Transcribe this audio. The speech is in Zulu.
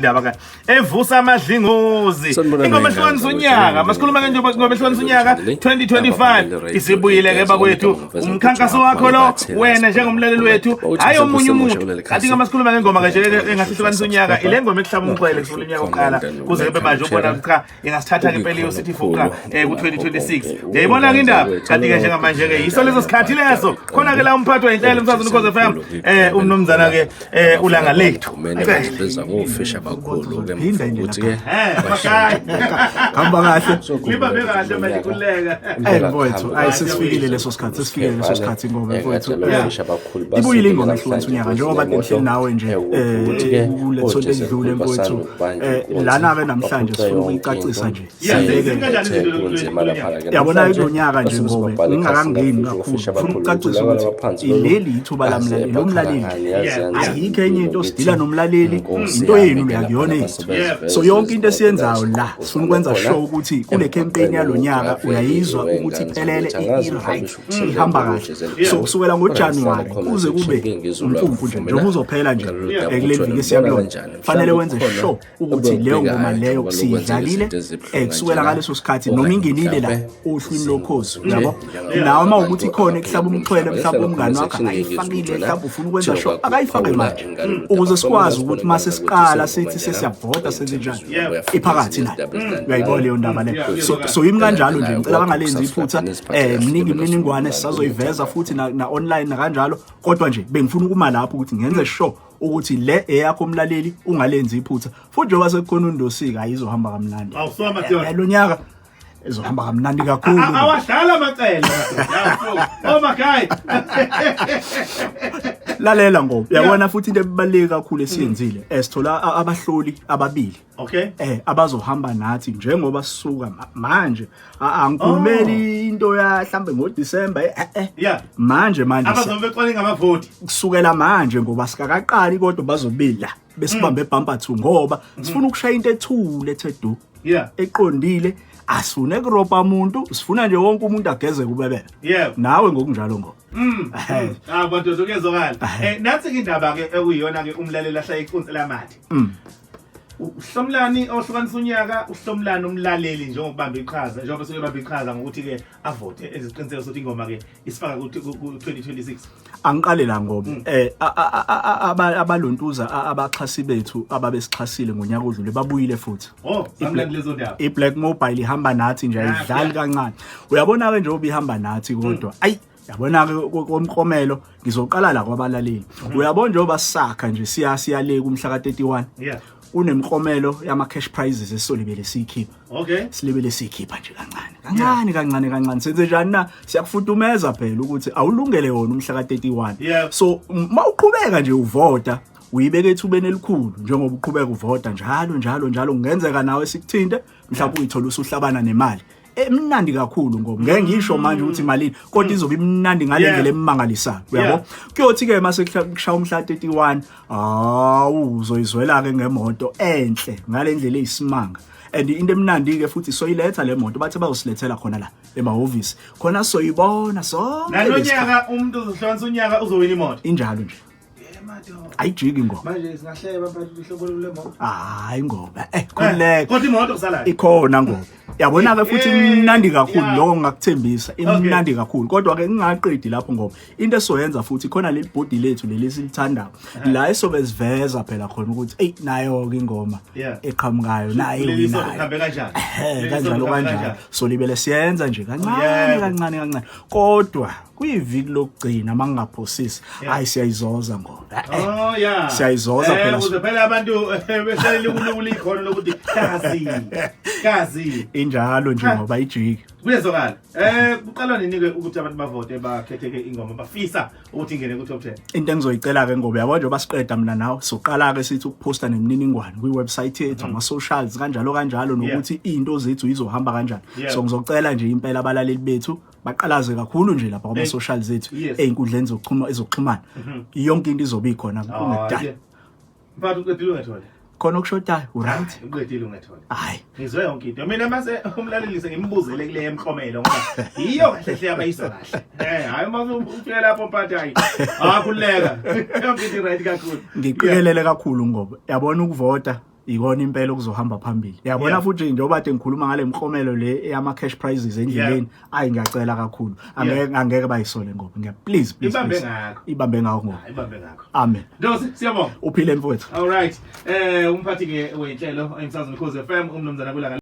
Indaba ka evusa amadlingozi. Sanibonani Ingoma ngane ehlukanisa zakwethu, unyaka. Masikhuluma ke njengoba ingoma ehlukanisa unyaka 2025 isibuyile ke bakwethu. Umkhankaso wakho lo wena njengomlaleli wethu, hayi omunye umuntu. Kanti ke masikhuluma ngengoma ke nje engasihlukanisa unyaka, ile ngoma ekuhlaba umxhwele kusukela unyaka oqala kuze kube manje ubona ukuthi cha, ingasithatha ke impela iyosithi fuqa ku-2026. Uyayibona ke indaba? Kanti ke njengamanje ke yiso leso sikhathi leso. Khona ke la umphathi wayinhlelo emsakazweni Ukhozi FM, umnumzana ke uLanga Lethu. Kumele beza ngofisha abakhulu ke Phinda nje ukuthi ke Bashaya. Hamba kahle. Libambe kahle manje, kuleka. Mfowethu, ayi, sesifikile leso sikhathi, sesifikile leso sikhathi ngoba, mfowethu, ofisha abakhulu ibuyile ingoma ehlukanisa unyaka njengoba bengihleli nawe nje kule sonto edlule, mfowethu. Lana-ke namhlanje sifuna ukuyicacisa nje. Siyeke kunzima lapha ke. Yabona, kulo nyaka nje, ngobe ngingakangeni kakhulu, ngifuna ukucacisa ukuthi ileli ithuba lamlaleli, lomlaleli. Ayikho enye into, sidila nomlaleli, into yenu le, akuyona yethu. So yonke into esiyenzayo la, sifuna ukwenza sure ukuthi kule campaign yalo nyaka uyayizwa ukuthi iphelele, i-right, ihamba kahle. So kusukela ngoJanuwari kuze kube uMfumfu nje, njengoba uzophela nje kule viki esiya kulona, fanele wenze sure ukuthi leyo ngoma leyo siyidlalile. Kusukela ngaleso sikhathi noma ingenile la ohlwini lokhozi, yabo, nawe uma ukuthi khona ekuhlaba umxhwele, mhlawumbe umngani wakho akayifakile, mhlawumbe ufuna ukwenza sure akayifake manje, ukuze sikwazi ukuthi mase siqala sithi sesiyavota, senze njani, iphakathi nayo. Uyayibona leyo ndaba leyo? So yimi kanjalo nje, ngicela bangalenzi iphutha. Mningi imininingwane sisazoyiveza futhi na online nakanjalo, kodwa nje bengifuna ukuma lapho ukuthi ngenze sure ukuthi le eyakho umlaleli, ungalenzi iphutha. Futhi njengoba sekukhona undosika, ayizohamba kamnandi. Awusoma madoda. Lo nyaka izohamba kamnandi kakhulu. Awadlala amacele. Oh my God. Lalela ngoba uyabona futhi into ebaluleke kakhulu esiyenzile, sithola abahloli ababili abazohamba nathi njengoba sisuka manje. Angikhulumeli into ya mhlambe ngoDecember, manje manje. Abazobe becwaninga amavoti. Kusukela manje, ngoba sikakaqali, kodwa bazobila besibambe bumper to, ngoba sifuna ukushaya into ethule ethe du, eqondile. Asifune kuropa umuntu, sifuna nje wonke umuntu ageze kubebele, nawe ngokunjalo ngoba Ah, madoda, kuyezwakala. Nansi ke indaba ke ekuyiyona ke umlaleli ahlala iconsi lamathe. Uhlomlani ohlukanisa unyaka, uhlomlani umlaleli njengokubamba iqhaza, njengoba suke bamba iqhaza ngokuthi ke avote eziqiniseko sokuthi ingoma ke isifaka ku 2026. Angiqale la ngoba abalontuza abaxhasi bethu ababesixhasile ngonyaka odlule babuyile futhi. Oh, zamnandi lezo ndaba. I-Black Mobile ihamba nathi nje, ayidlali kancane. Uyabona-ke njengoba ihamba nathi, kodwa ayi, yabona-ke komklomelo ngizoqala la kwabalaleli. Uyabona njengoba sisakha nje, siya siyale kumhla ka-31, kunemiklomelo yama-cash prizes esisolibele siyikhipha. Silibele siyikhipha nje kancane kancane kancane kancane. Senze njani na? Siyakufudumeza phela ukuthi awulungele wona umhla ka-31. So uma uqhubeka nje uvota, uyibeka ethubeni elikhulu. Njengoba uqhubeka uvota njalo njalo njalo, kungenzeka nawe sikuthinte, mhlawumbe uyithola usuhlabana nemali emnandi kakhulu, ngoba ngeke ngisho manje ukuthi imalini, kodwa izobe imnandi ngale ndlela emangalisayo, uyabo. Kuyothi-ke mase kushaya umhla 31, hawu, uzoyizwela-ke ngemoto enhle ngale ndlela eyisimanga. And into emnandi-ke futhi, soyiletha le moto, bathe bazosilethela khona la emahhovisi khona, soyibona sonke lesi sikhathi. Nalonyaka umuntu uzohlukanisa unyaka uzowina imoto. Injalo nje. Yeah, madoda. Ayijiki ngoba. Manje singahleba mfethu uhlobo lwemoto. Hayi ngoba khululeka. Kodwa imoto kusalayo. Ikhona ngoba yabona-ke futhi imnandi kakhulu. Lokho ngingakuthembisa, imnandi kakhulu. Kodwa-ke ngingaqedi lapho, ngoba into esizoyenza futhi khona leli bhodi lethu leli esilithandayo la, esobe siveza phela khona ukuthi eyi, nayo-ke ingoma eqhamukayo nayo Leli sonto iwinayo. kuhambe kanjani? Ehhe, Leli kanjalo sonto kuhambe kanjalo. So libele siyenza nje kancane kancane kancane, kodwa kuyiviki lokugcina mangingaphosisi, hayi, siyayizoza ngoba Oh yeah. Siyayizoza phela. Ukuze phela abantu behlale kulula ikhono lokuthi kazi. Kazi. Injalo nje ngoba ijiki. Kuyezwakala. Kuqalwa nini ke ukuthi abantu bavote, bakhethe ke ingoma bafisa ukuthi ingene ku top 10? Into engizoyicela ke ngoba yabo, njengoba siqeda mina nawe, soqala ke sithi ukuposta nemininingwane kwi-website yethu, ama-socials, kanjalo kanjalo, nokuthi izinto zethu izohamba kanjani. So ngizocela nje impela abalaleli bethu baqalaze kakhulu nje lapha kwama-socials zethu, ey'nkundleni zokuxhuma ezokuxhumana. Yonke into izobe ikhona kungekudala. Mfana, uqedile ungethole. Khona okushotayo? Uright? Uqedile ungethole. Hayi. Ngizwe yonke into. Mina mase umlaleli sengimbuzele kule emhlomelo, ngoba yiyo kahle hle abayizwa kahle. Hayi, uma ufika lapho mphathi, hayi. Ah, kuleka. Yonke into right kakhulu. Ngiqikelele kakhulu ngoba yabona ukuvota Ikona impela okuzohamba phambili, yabona. Futhi njengoba kade ngikhuluma ngale mklomelo le eyama cash prizes endleleni, ayi, ngiyacela kakhulu, angeke bayisole ngoba ngiya, please, please, Ibambe please. ngakho. Ibambe ngakho ngoba. Ibambe ngakho. Amen. Ndosi, siyabonga. Uphile, mfowethu. All right, umphathi ke wenhlelo emsazweni Ukhozi FM, umnumzana Kulanga.